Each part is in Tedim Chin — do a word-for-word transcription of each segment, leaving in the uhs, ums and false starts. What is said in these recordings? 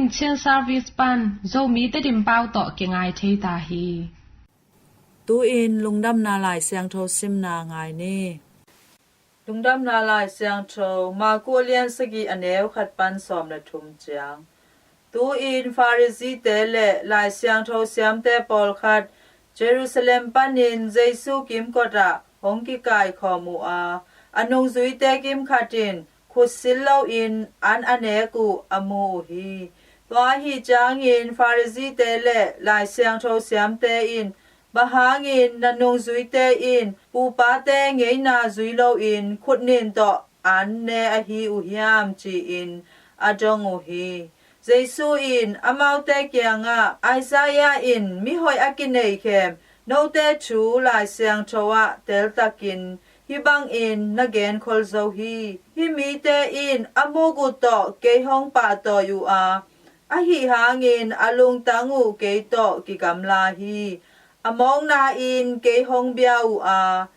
Chin Service pan Zomi Tedim pau tawh kingai thei ta hi. Tu-in Lungdamna Lai Siangtho simna ngai ni. Lungdamna Lai Siangtho, Marku a lian sagih, a neu khat pan sawm le thum ciang. Tu-in Pharisee-te le Lai Siangtho siamte pawlkhat Jerusalem panin Jesu kimkot ah hong kikaikhawm uh a, a nungzuite kimkhat in khut sil loin an a nek uh a mu uh hi. Tua ahih ciangin Pharisee-te le Lai Siangtho siamte in, "Bang hangin na nungzuite in pupate ngeina zui loin khut nin tawh an ne ahi uh hiam?" ci-in a dong uh hi. Jesu in amaute kiangah, "Isaiah in mihoih a kineihkhem note thu Lai Siangtho ah teltakin hih bangin na genkhol zo hi. Hih mite in a muk uh tawh kei hong pahtawi uh a, ahi hangin a lungtang uh kei tawh kigamla hi. A mawkna-in kei hong bia uh a,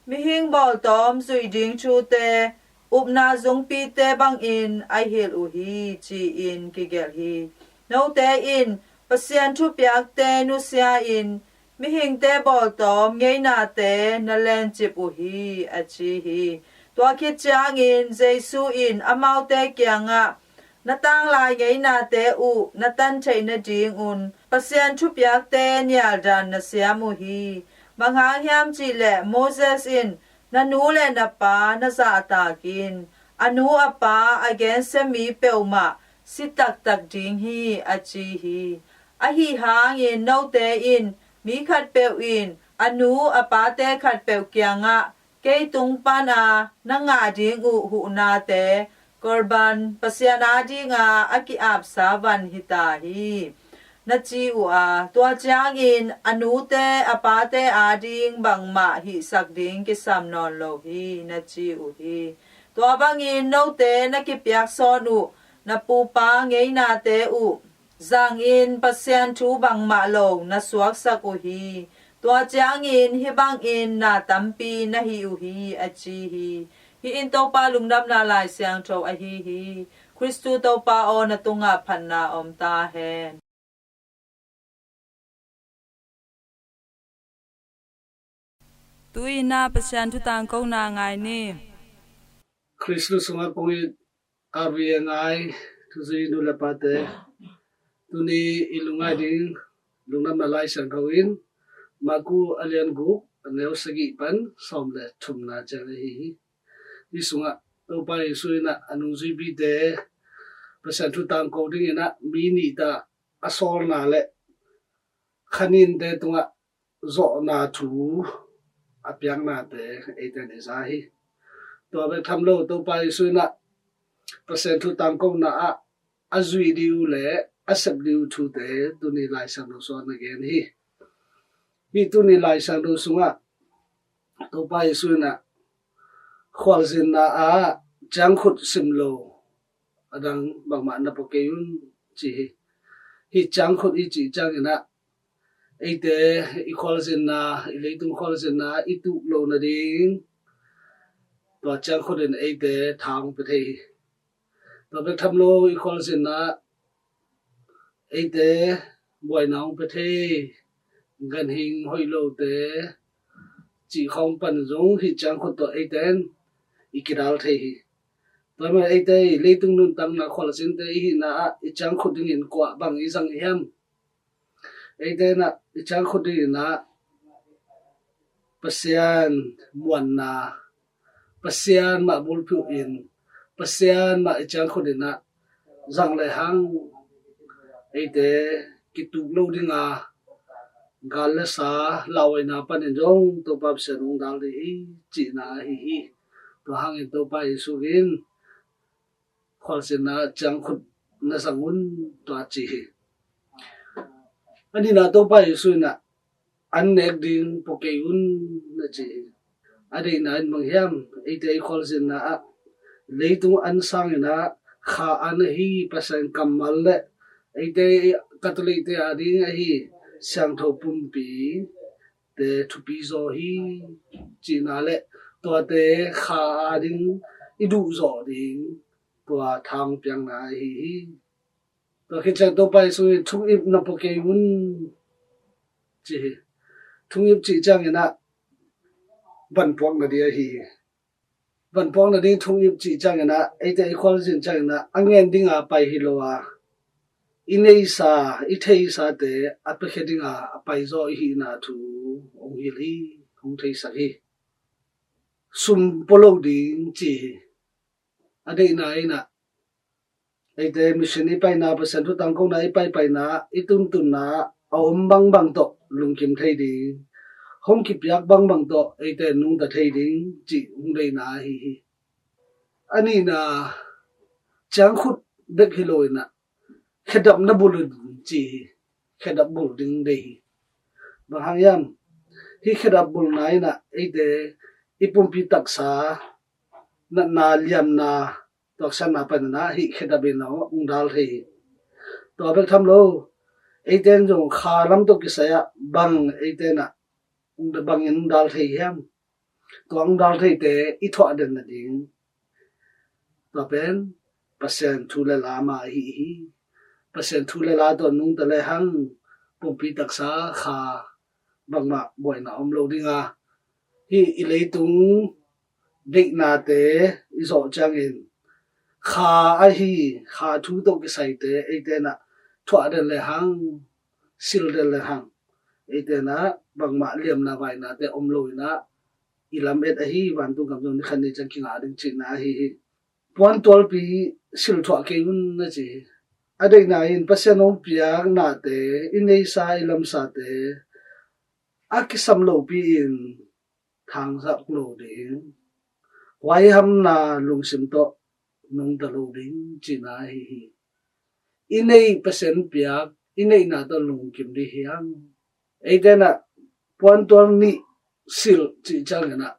mihing bawltawm zuih ding thute upna zungpite bangin a hilh uh hi," ci-in kigelh hi. Note in Pasian thupiakte nusia-in mihingte bawltawm ngeinate na lencip uh hi, a ci hi. Tua khit ciangin Jesu in amaute kiangah, "Na tanglai ngeinate uh na tan theih nadingun Pasian thupiakte nialdan na siam uh hi. Bang hang hiam cihleh Moses in, 'Na nu le na pa na zahtak in, a nu a pa a gensia mi peuhmah si taktak ding hi,' a ci hi. Ahi hangin note in mi khatpeuh in a nu a pate khatpeuh kiangah kei tung pana na ngah ding uh huhnate, Korban, Pasian adinga a ki-apsa van hita hi," na ci uh a, tua ciangin a nute a pate ading bangmah hihsak ding kisam nawn lo hi, na ci uh hi. Tua bangin note na kipiaksawn uh na pupa ngeinate uh zangin Pasian thu bangmah lo na suaksak uh hi. Tua ciangin hih bangin na tampi na hih uh hi, a ci hi. Hih in Topa Lungdamna Lai Siangtho ahi hi. Khristu Topa aw, na tungah phatna om ta hen. Tu-in ah Pasian thu tangkona ngai ni. Khristu sungah kong it R V A ngai, thuzui nu le pate, tuni i lungngai ding Lungdamna Lai Siangtho in Marku a lian guk, a neu sagih pan sawm le thumna ciang ahi hi. Hih sungah Topa Jesu in ah a nungzuipite Pasian thu tangko dingin ah mi nih ta a sawlna le kha ninte tungah zawhna thu a piaknate eite in i za hi. Tua bek tham lo, Topa Jesu in ah Pasian thu tangkona ah a zuih ding uh le a sep ding uh thute tuni Lai Siangtho sungah na gen hi. Hih tuni Lai Siangtho sungah Topa Jesu in ah khualzinna ah ciangkhut sim lo, a dang bangmah na pua kei un, ci hi. Hih ciangkhut i cih ciangin ah eite i khualzinna, i leitung khualzinna i tuh lo nading tua ciangkhut in eite tha hong pia thei hi. Tua bek tham lo, i khualzinna eite buaina hong pia thei, ganhing hoih lote cih khawng pan zong hih ciangkhut tawh eite in i kidal thei hi. Tua hi mah eite i leitung nuntakna khualzinte i hihna ah i ciangkhut dingin kua bang i zang hiam? Eite in ah i ciangkhut dingin ah Pasian muanna, Pasian mah bulphuh in, Pasian mah i ciangkhut in ah zang le hang eite kituk lo dinga gal le sa lauhuaina panin zong Topa Pasian hong dal ding hi cihna ahi hi. Tua hangin Topa Jesu in khualzinna ciangkhut na zang un, tua ci hi. A nihna, Topa Jesu in ah an nek ding pua kei un, na ci hi. A deihna in bang hiam? Eite i khualzinna ah leitung an sangin ah kha an ahi Pasian kammal le eite Catholic-te ading ahi siangtho pumpi te thupi zaw hi cihna le tuate kha ading i duh zawh ding tua tha hong piakna ahi hi. Tua khit ciang Topa Jesu in, "Thungip na pua kei un," ci hi. Thungip cih ciangin ah vanpuak nading ahi hi. Vanpuak nading thungip cih ciangin ah eite i khualzin ciangin ah a ngen dinga pai hi lo a, i neisa, i theisate a piakhia dinga a paizaw i hihna thu hong hilh hi, hong theisak hi. Sum pua lo ding ci hi. A deihna in ah eite mission i paina, Pasian thu tangkona i paipaina, i tuntunna a om bangbang tawh lungkim thei ding, hong kipiak bangbang tawh eite nungta thei ding cih hong deihna ahi hi. A nihna, ciangkhut bek hi lo in ah khedap na bul un ci hi. Khedap bul ding deih hi. Bang hang hiam? Hih khedap bulna in ah eite i pumpi taksa, natna, liamna, tuaksanna panin ah hih khedap in ah hong dal thei hi. Tua bek tham lo, eite in zong kha lam tawh kisai ah bang eite in ah bangin hong dal thei hiam? Tua hong dal theite i thuah den nading, tua pen Pasian thu le la mah ahi hi. Pasian thu le la tawh nungta lehang pumpi taksa, kha bangmah buaina om lo ding a, hih i leitung deihnate i zawh ciangin kha ahi, kha thu tawh kisaite eite in ah thuah den lehang, sil den lehang, eite in ah bangmah liamna vainate om lo in ah i lamet ahi, vantung gam zong ni khat ni ciang kingah ding cihna ahi hi. Puantualpi sil thuah kei un na ci hi. A deihna in Pasian hong piak nate, i neisa, i lamsate a kisam lopi in thangsak lo ding, huaihamna lungsim tawh nungta lo ding cihna ahi hi. I neih, Pasian piak i neihna tawh lungkim ding hi hang. Eite in ah puantual nih sil cih ciangin ah,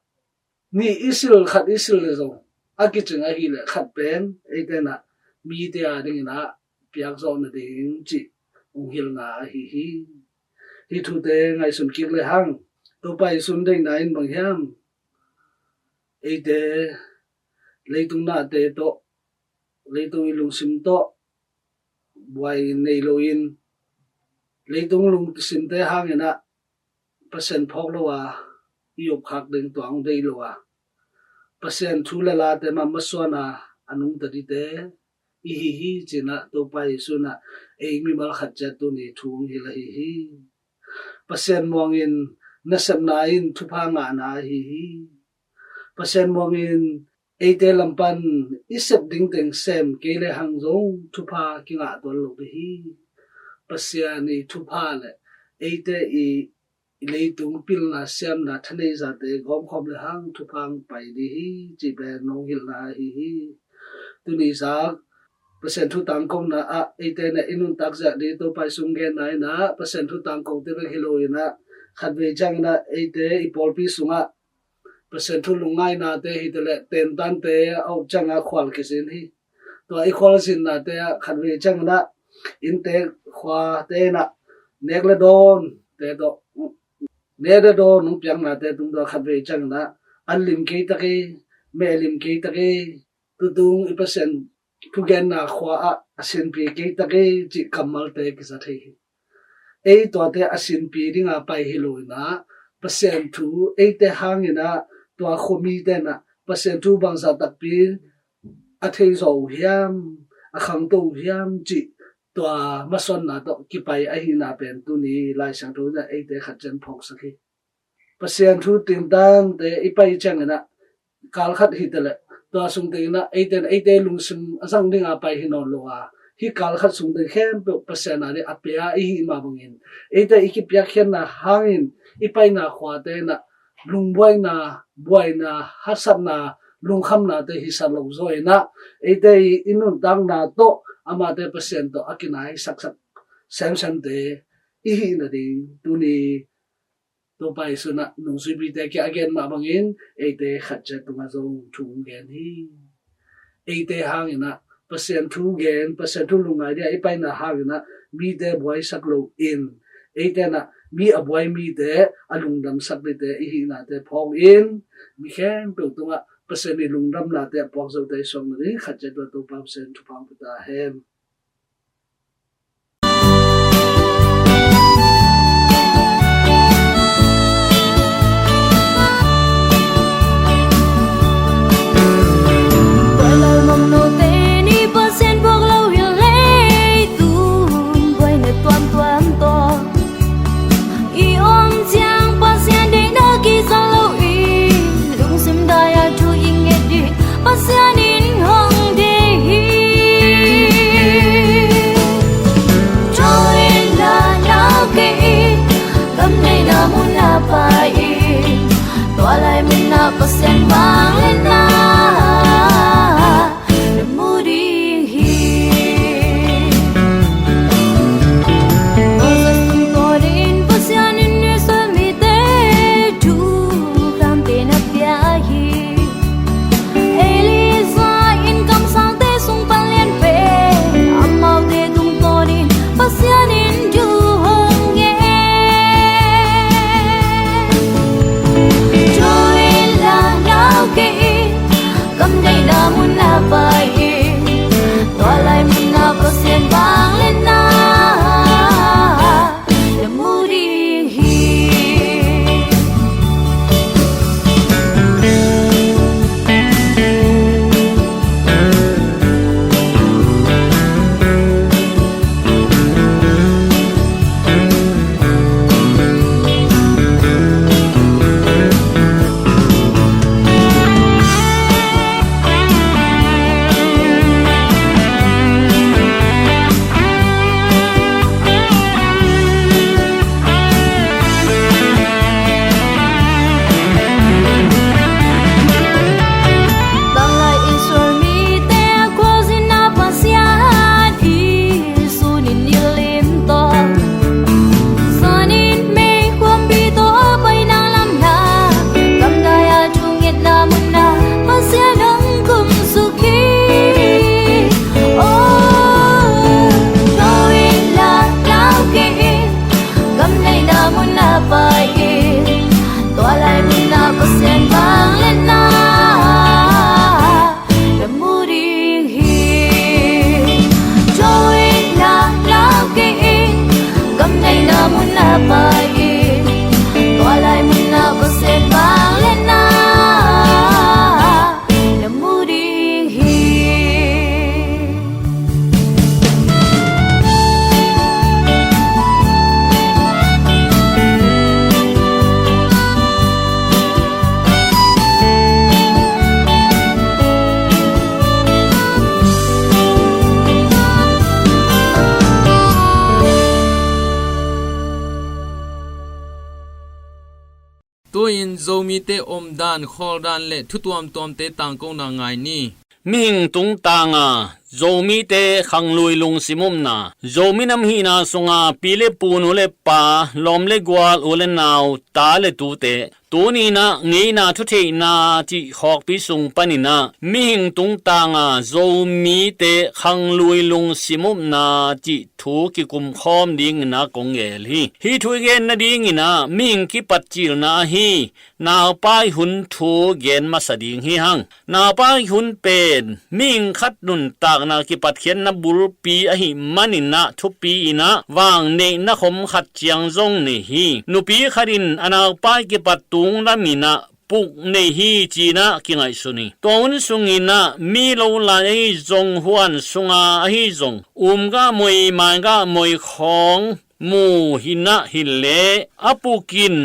nih i sil, khat i sil le zong a kicing ahih leh khat pen eite in ah mite a dingin ah piak zawh nading cih hong hilhna ahi hi. Hih thute ngaihsun kik lehang, Topa Jesu deihna in bang hiam? Eite leitung nate tawh, leitung i lungsim tawh buai nei loin, leitung lungsimte hangin ah Pasian phawk lo a i op khak ding, tua hong deih lo a, Pasian thu le late mah masuan a a nungta dingte i hi hi, ci-in ah Topa Jesu in ah ei mimal khat ciat tuni thu hong hilh ahi hi. Pasian muangin nasepna in thupha ngahna ahi hi. Pasian muangin eite lam pan i sep ding teng sem kei lehang zong thupha kingah tuan lo ding hi. Pasian i thupha le eite i, i leitung pilna siamna thaneihzate gawmkhawm lehang thupha hong pai ding hi, cih pen nong hilhna ahi hi. Tuni zak Pasian thu tangkona ah eite in ah i nuntak ziah ding Topa Jesu genna in ah, Pasian thu tangkote bek hi lo in ah, khatvei ciangin ah eite i pawlpi sungah Pasian thu lungngainate hi taleh tentante a uk ciangin ah khual kizin hi. Tua i khualzinnate ah khatvei ciangin ah inntek khuate in ah nek le dawnte tawh, nek le dawn hong piaknate tung tawh khatvei ciangin ah an lim kei ta kei, meh lim kei ta kei, tutung i Pasian thugenna khua ah a sinpi kei ta kei cih kammalte kiza thei hi. Ei tuate a sinpi dinga pai hi lo in ah, Pasian thu eite hangin ah tua khuamite in ah Pasian thu bangzah takpi a thei zaw uh hiam, a khangto uh hiam cih tua masuanna tawh kipai ahihna pen tuni Lai Siangtho in ah eite khat ciat phawksak hi. Pasian thu tintante i pai ciangin ah kal khat hi taleh tua sung tengin ah eite in eite lungsim a zang dinga pai hi nawn lo a, hih kal khat sung teng khempeuh Pasian a ding a pia i hih mah bangin eite i kipiakkhiatna hangin i paina khuate in ah lungbuaina, buaina, hasatna, lungkhamnate hi sa lo zaw in ah, eite i, i nuntakna tawh amate Pasian tawh a kinai saksak semsemte i hih nading tuni Topa Jesu in ah nungzuipite kiang a gen mah bangin eite khat ciat tungah zong thu hong gen hi. Eite hangin ah Pasian thu gen, Pasian thu lungngai dinga i paina hangin ah mite buaisak loin, eite in ah mi a buai mite a lungdamsak dingte i hihnate phawkin, mi khempeuh tungah Pasian i lungdamnate a puak zote i suak nading khat ciat tungah Topa Pasian thupha hong pia ta hen. Ang le na na mu ding hi. Moses tungtawn in Pasian in Israel mite thukhamte na pia hi. Elijah in kamsangte sung pan lian pen amaute tungtawn in Pasian in thu hong ngen. Thu in la nau kei in, gam neihna mun ah pai in, tua lai mun ah Pasian vang le na na mu ding hi. Tanglai Israel mite khuazin a Pasian i sunin i lim tawh, sunin meikhuampi tawh pai nang lam la, gamdai a thungetna mun ah Pasian hong kumsuk hi. Oh, thu in la nau kei in, gam neihna mun ah pai in, tua lai mun ah Pasian vang le na na mu ding hi. Thu in la nau kei in, gam neihna mun ah pai in, tua lai mun ah Pasian vang le na na mu ding hi. Tu-in Zomite omdan, khawldan le thu tuamtuamte tangkona ngai ni. Mihing tungtanga Zomite khanglui lungsim upna. Zomi nam hihna sunga pi le pu, nu le pa, lawm le gual, u le nau, ta le tute, tuni-in ah ngeina thutheihna cih khawkpi sung panin ah mihing tungtanga Zomite khanglui lungsim upna cih thu kikumkhawm dingin ah kong gel hi. Hih thu i gen nadingin ah mihing kipat cilna ahi naupai hun thu gen masa ding hi hang. Naupai hun pen mihing khat nuntakna kipatkhiatna bulpi ahih manin ah thupi-in ah vang neihna khom khat ciang zong nei hi. Nupi khat in a naupai kipat tung lamin ah puk nei hi ci-in ah kingaihsun hi. Tua hun sungin ah mi lo lai ahi zong, huan sunga ahi zong, um gah moi, mai gah moi khawng mu hi-in ah hi leh a pukin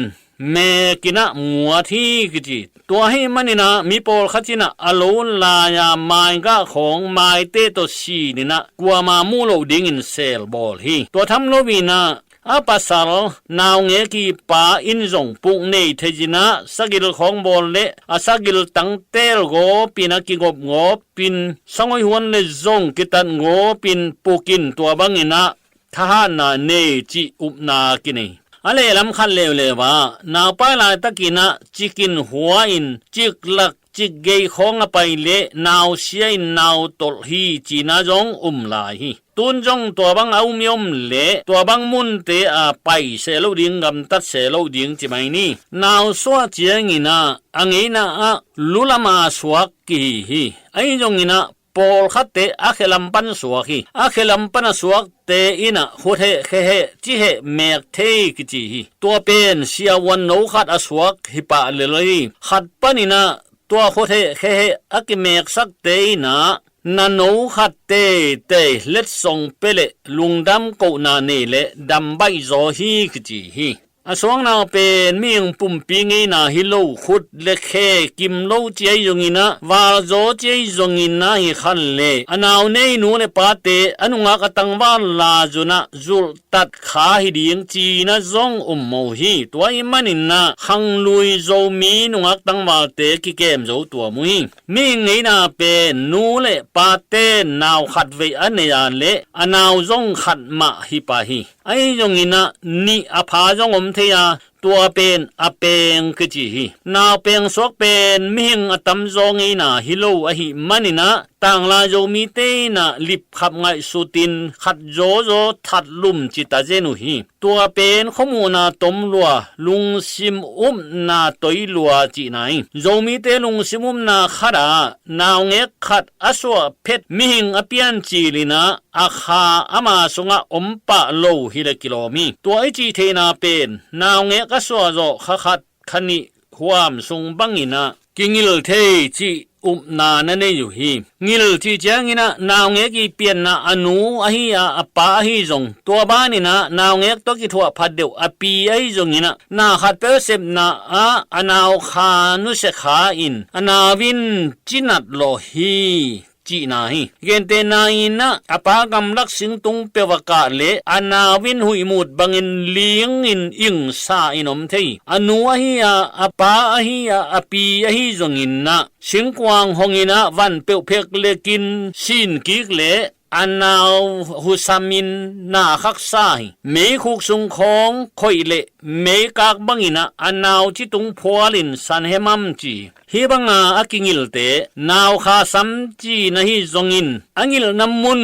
meekin ah muat hi kici. Tua ahih manin ah mi pawlkhat in ah a lo lai-a mai gah khawng maite tawh sin-in ah kuamah muh loh dingin sel bawl hi. Tua tham loin ah a pasal naungek i pa in zong puk nei thei-in ah sagil khawng bawl le a sagil tang teel gawpin, a kigop gawpin, sangoi huan le zong kitat gawpin pukin tua bangin ah thahatna nei cih upna kinei. A lehlam khat leuleu ah naupai laitakin ah cikin hua-in ciklak cikgei khawng a pai leh nausia-in nautolh hi ci-in ah zong um lai hi. Tun zong tua bang a um i om leh tua bang munte a pai seh loh ding, gamtat seh loh ding ci mai ni. Nausuah ciangin ah a ngeina ah lu lam a suak kihi hi. Ahi zongin ah pawlkhatte a khelam pan suak hi. A khelam pan a suakte in ah khutheh kheheh ciheh mek thei kici hi. Tua pen siavuan no khat a suak hi pah lel hi. Khat panin ah tua khutheh kheheh a kimeksakte in ah na no khat teitei letsong pia leh lungdam kohna nei leh dam baih zaw hi kici hi. A suakna pen mihing pumpi ngeina hi lo, khut le khe kim lo ci ahi zongin ah, valzaw ci ahi zongin ah, hi khan le a nau nei nu le pate a nungak a tangval la zun ah zulhtat kha hi ding ci-in ah zong um mawk hi. Tua ahih manin ah khanglui Zomi nungak tangvalte kikem zo tuam uh hi. Mihing ngeina pen nu le pate nau khat vei a nei a leh a nau zong khat mah hi pah hi. Ahi zongin ah nih a pha zong om thei a, tua pen a peng kici hi. Nau peng suak pen mihing a tamzaw ngeina hi lo ahih manin ah, tanglai Zomite in ah lipkhap ngaihsutin khat zawzaw that lum ci ta zen uh hi. Tua pen khuamuhna tom lua, lungsim upna toi lua cihna hi. Zomite lungsim upna khat ah naungek khat a suah phet mihing a piancil in ah, a kha ama sungah om pah lo hi le kilawm hi. Tua i cih theihna pen naungek a suah zawh kha khat kha nih huam sung bangin ah kingil thei cih upna na nei uh hi. Ngil cih ciangin ah naungek i pianna a nu ahi a, a pa ahi zong, tua banin ah naungek tawh kithuah phat deuh a pi ahi zongin ah, na khat peuh sepna ah a nau kha nusia kha in a nau in cinat lawh hi cihna hi. Gentehna in ah, a pa gamlak singtung peuh a kah leh a nau in huih mut bangin lingin ingsa in om thei hi. A nu ahi a, a pa ahi a, a pi ahi zongin ah, singkuang hongin ah van peuh phek lekin sin kik leh a nau husamin na khaksa hi. Meikhuk sung khawng khoih leh meikak bangin ah a nau citung phualin san hemam ci hi. Hih banga a kingilte nau kha sam cihna hi zongin, a ngilhna mun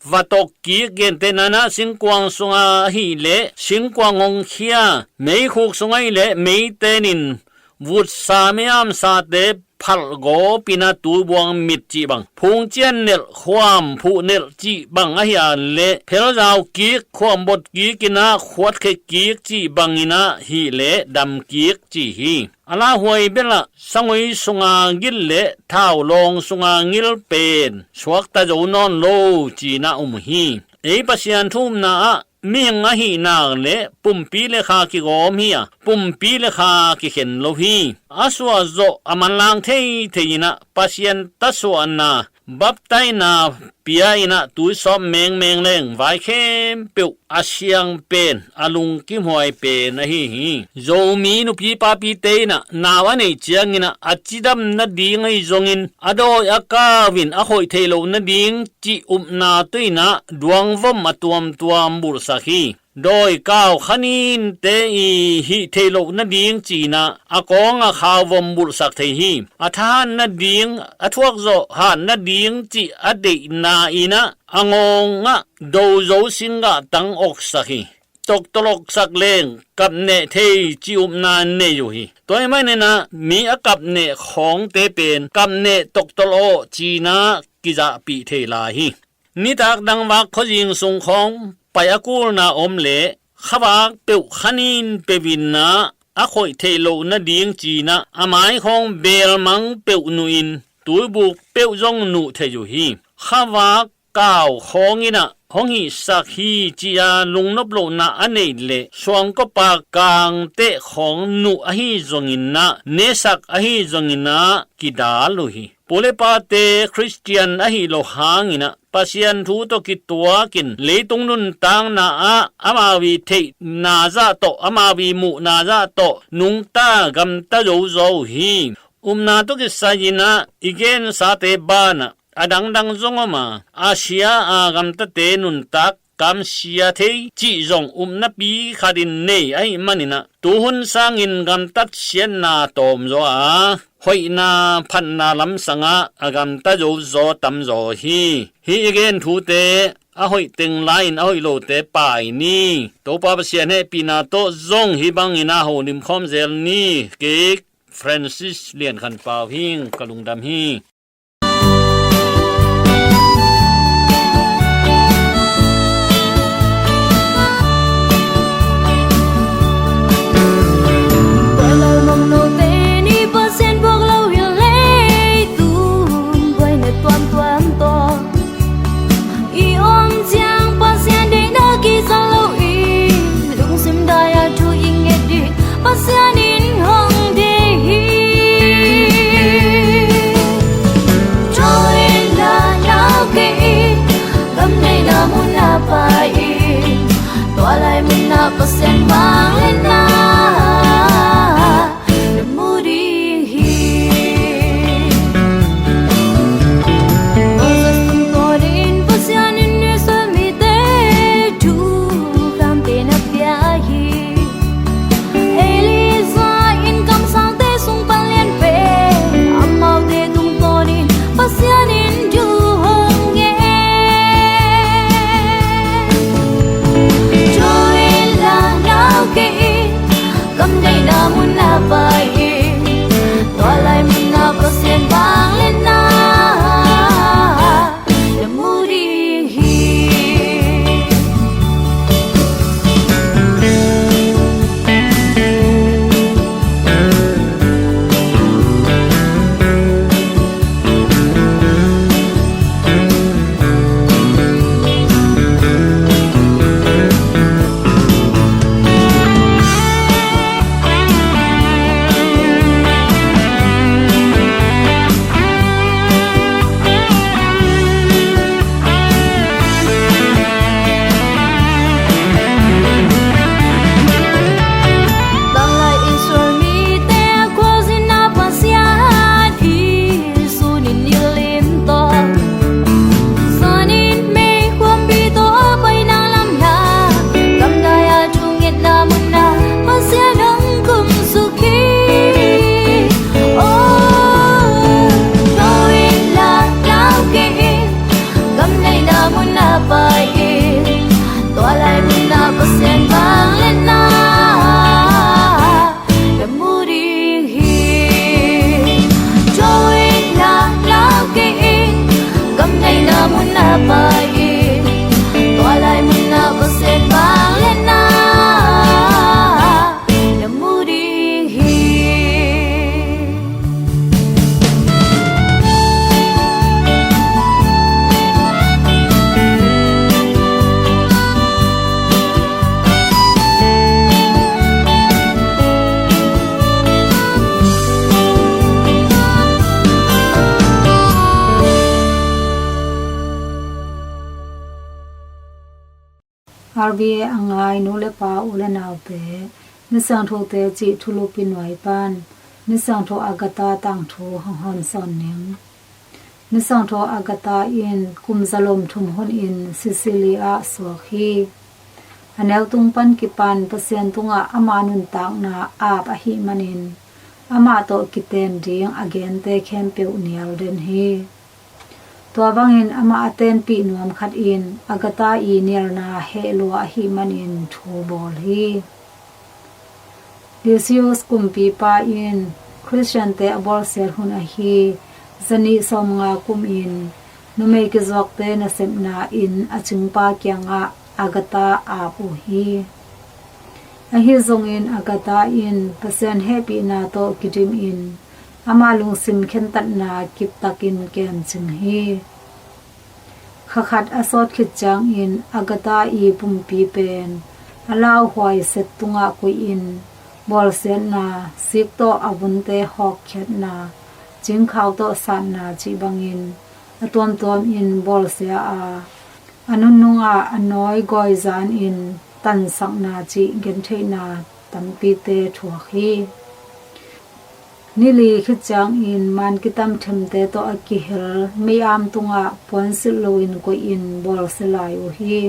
va tawk kik, gentehna in ah singkuang sunga ahih leh singkuang hong khia, meikhuk sung ahih leh meiten in vutsa meiamsate phalh gawpin ah tuibuang mit cih bang, phungcian nelh, khuam phuh nelh cih bang ahi a leh phelzau kik, khuam bot kikin ah khuatkhia kik cih bangin ah hih leh dam kik ci hi. A lauhuai bel ah sangoi sunga gil le thaulawng sunga ngil pen suakta zo nawn lo ci-in ah um hi. Ei Pasian thu upna ah mihing ahih nak leh pumpi le kha kigawm hi a, pumpi le kha kikhen lo hi. A suahzawh a manlang theithei in ah Pasian tasuahna, baptaina pia in ah tuisawp mengmeng leng vai khempeuh a siang pen, a lungkimhuai pen ahi hi. Zomi nupi papite in ah nau a neih ciangin ah a cidam nading ahi zongin, a dawi a kau in a khoih theih loh nading cih upna tawh in ah duangvom a tuamtuam bulhsak hi. Dawi kau khaninte i hih theih loh nading ci-in ah a kawng a khauvom bulhsak thei hi. A thahat nading, a thuakzawh hat nading cih a deihna in ah a ngawng ah dozo singgah tang oksak hi. Toktok oksak leng kapneh thei cih upna nei uh hi. Tua ahih manin ah mi a kapneh khawngte pen kapneh toktok aw ci-in ah kizahpih thei lai hi. Nitak dangvak khuazing sung khawng pai a kulna om leh khavak peuh khanin peuh in ah a khoih theih loh nading ci-in ah a mai khawng belmang peuh nuhin tuibuk peuh zong nuh thei uh hi. Khavak kau khawng in ah hong hihsak hi ci-a lungnop lohna a neih leh suangkawpa kangteh khawng nuh ahi zongin ah, nesak ahi zongin ah kidal uh hi. Pu le pate Khristian ahih loh hangin ah Pasian thu tawh kituakin leitung nuntakna ah amau i theihna zah tawh, amau i muhna zah tawh nungta gamta zozo uh hi. Upna tawh kisai-in ah i gensate banah a dangdang zong om a, a sia a gamtate nuntak kamsia thei cih zong upnapi khatin nei ahih manin ah, tuhun sangin gamtat siatna tawmzaw a, hoihna phatna lamsangah a gamta zozaw tamzaw hi. Hih i gen thute a hoih teng lai-in a hoih lote pai ni. Topa Pasian hehpihna tawh zong hih bangin ah holim khawm zel ni. Kei Francis Lian Khan Pau hi ing, ka lungdam hi. Tua lal mong note ni Pasian buak lo hi leitung buaina tuamtuam tawh. I om ciang Pasian deihna kizang lo i lungsim dai-a thu i nget R V A a ngai nu le pa, u le naute, Misiangthote cih thulupi nuai pan Misiangtho Agatha tangthu hong hawmsawn ning. Misiangtho Agatha in kum zalom thum hunin Sicily ah suak hi. A neutung pan kipan Pasian tungah ama nuntakna ap ahih manin amah tawh kiten ding a gente khempeuh nial den hi. Tua bangin amah a tenpih nuam khat in Agatha i nialna heh lua ahih manin thu bawl hi. Lucius kumpipa in Khristiante a bawlsiat hun ahi zanih sawmnga kumin numei kizuakte nasepna inn a cingpa kiangah Agatha ap uh hi. Ahi zongin Agatha in Pasian hehpihna tawh kidimin ama lungsim khentatna kiptakin kemcing hi. Kha khat a sawt khit ciangin Agatha i pumpi pen a lauhuai set tungah kuihin bawlsiatna, sik tawh a vunte hawkkhiatna, cingkhau tawh satna cih bangin a tuamtuamin bawlsia a, a nunung ah a nawi gawi zanin tansakna cih gentheihna tampite thuak hi. Ni li khit ciangin man kitam themte tawh a kihel mei-am tungah puansilh loin koihin bawlsia lai uh hi.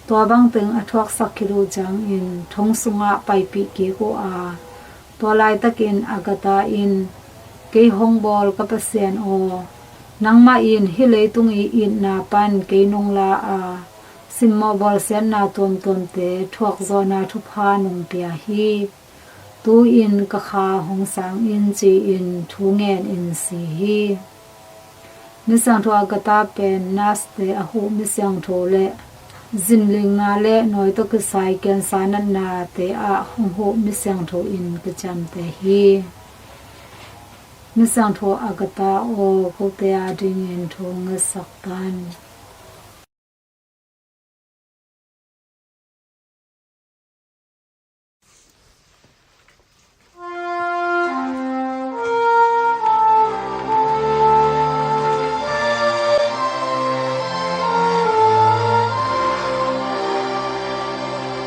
Tua bangteng a thuaksak khit uh ciangin thong sungah paipih kik uh a, tua laitakin Agatha in, "Kei hong bawl ka Pasian aw, nangmah in hih leitung i itna pan kei nong la a, simmawh bawlsiatna tuamtuamte thuakzawhna thupha nong pia hi. Tu-in ka kha hong sang in," ci-in thu ngenin si hi. Misiangtho Agatha pen nurse-te a huh misiangtho le zinlingna le nawi tawh kisai cancer natnate ah hong huh misiangtho in kiciamteh hi. Misiangtho Agatha aw, kote adingin thu ngetsak tan.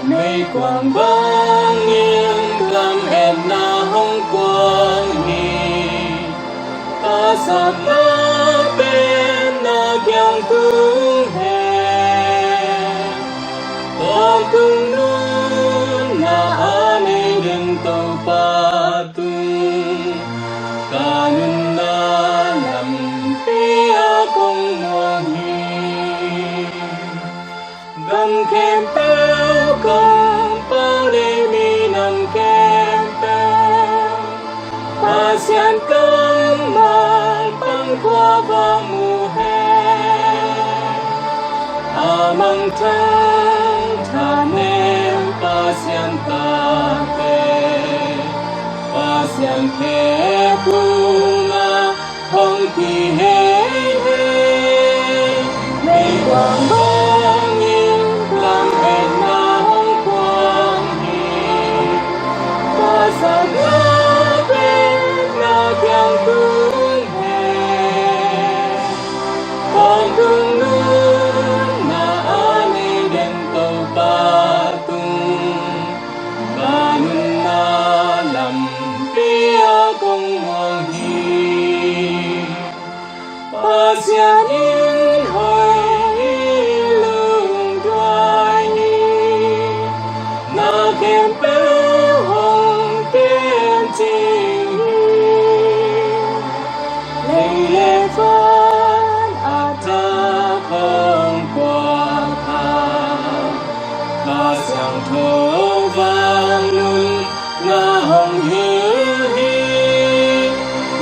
Meikuang bangin lametna hong kuang hi. Pasal na pen na kiang tung hen, tawntung nunna a nei den Topa tung, ka nunna lampi ah kong muang hi. Gam khempeuh, kong pau le minam khempeuh, Pasian kammal pan khua va mu hen. A mangthang thanem Pasian tate, Pasian khe kung a hong kihei hei. Meikuang bangin lametna hong kuang hi. Pasal na pen na kiang tung hen, tawntung nunna a nei den Topa tung, ka nunna lampi ah kong muang hi. Pasian in hoih hi, lungduai hi. Na khempeuh hong tencing hi. Lei le van a thak hong puak a, Kha Siangtho vangliatna hong hilh hi.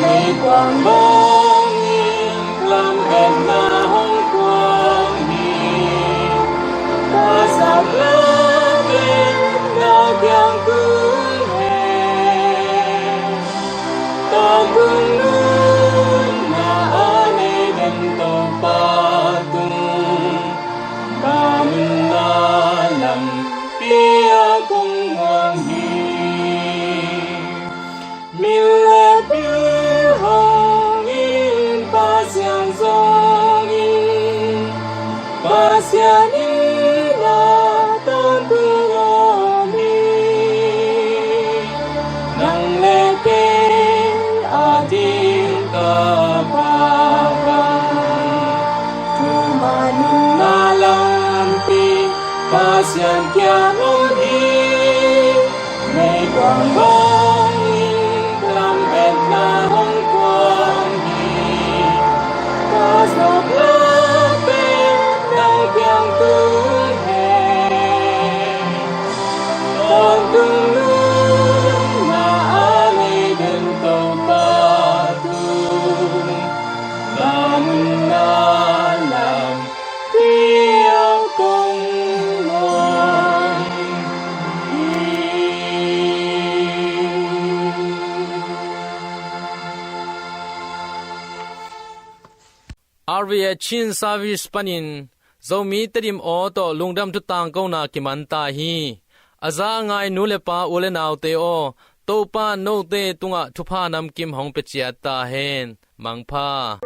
Meikuang bangin lametna hong kuang hi. Pasal na pen na kiang tung hen, tawntung nunna a nei den Topa tung, ka nunna lampi ah kong muang hi. Min le bil hong in, Pasian zong in, Pasian in na Thuman nunna lampi Pasian kiang hong hi. Meikuang hong hi, lametna hong kuang hi. Ka zawk lak pen nang kiang tung hen. Tawntung nunna a nei den Topa tung, na nunna lampi ah kong ngawn hi. R V A Chin Service panin Zomi Tedim aw tawh lungdam thu tangkona kiman ta hi. A za a ngai nu le pa, u le naute aw, Topa note tungah thupha namkim hong pia ciat ta hen. Mangpha.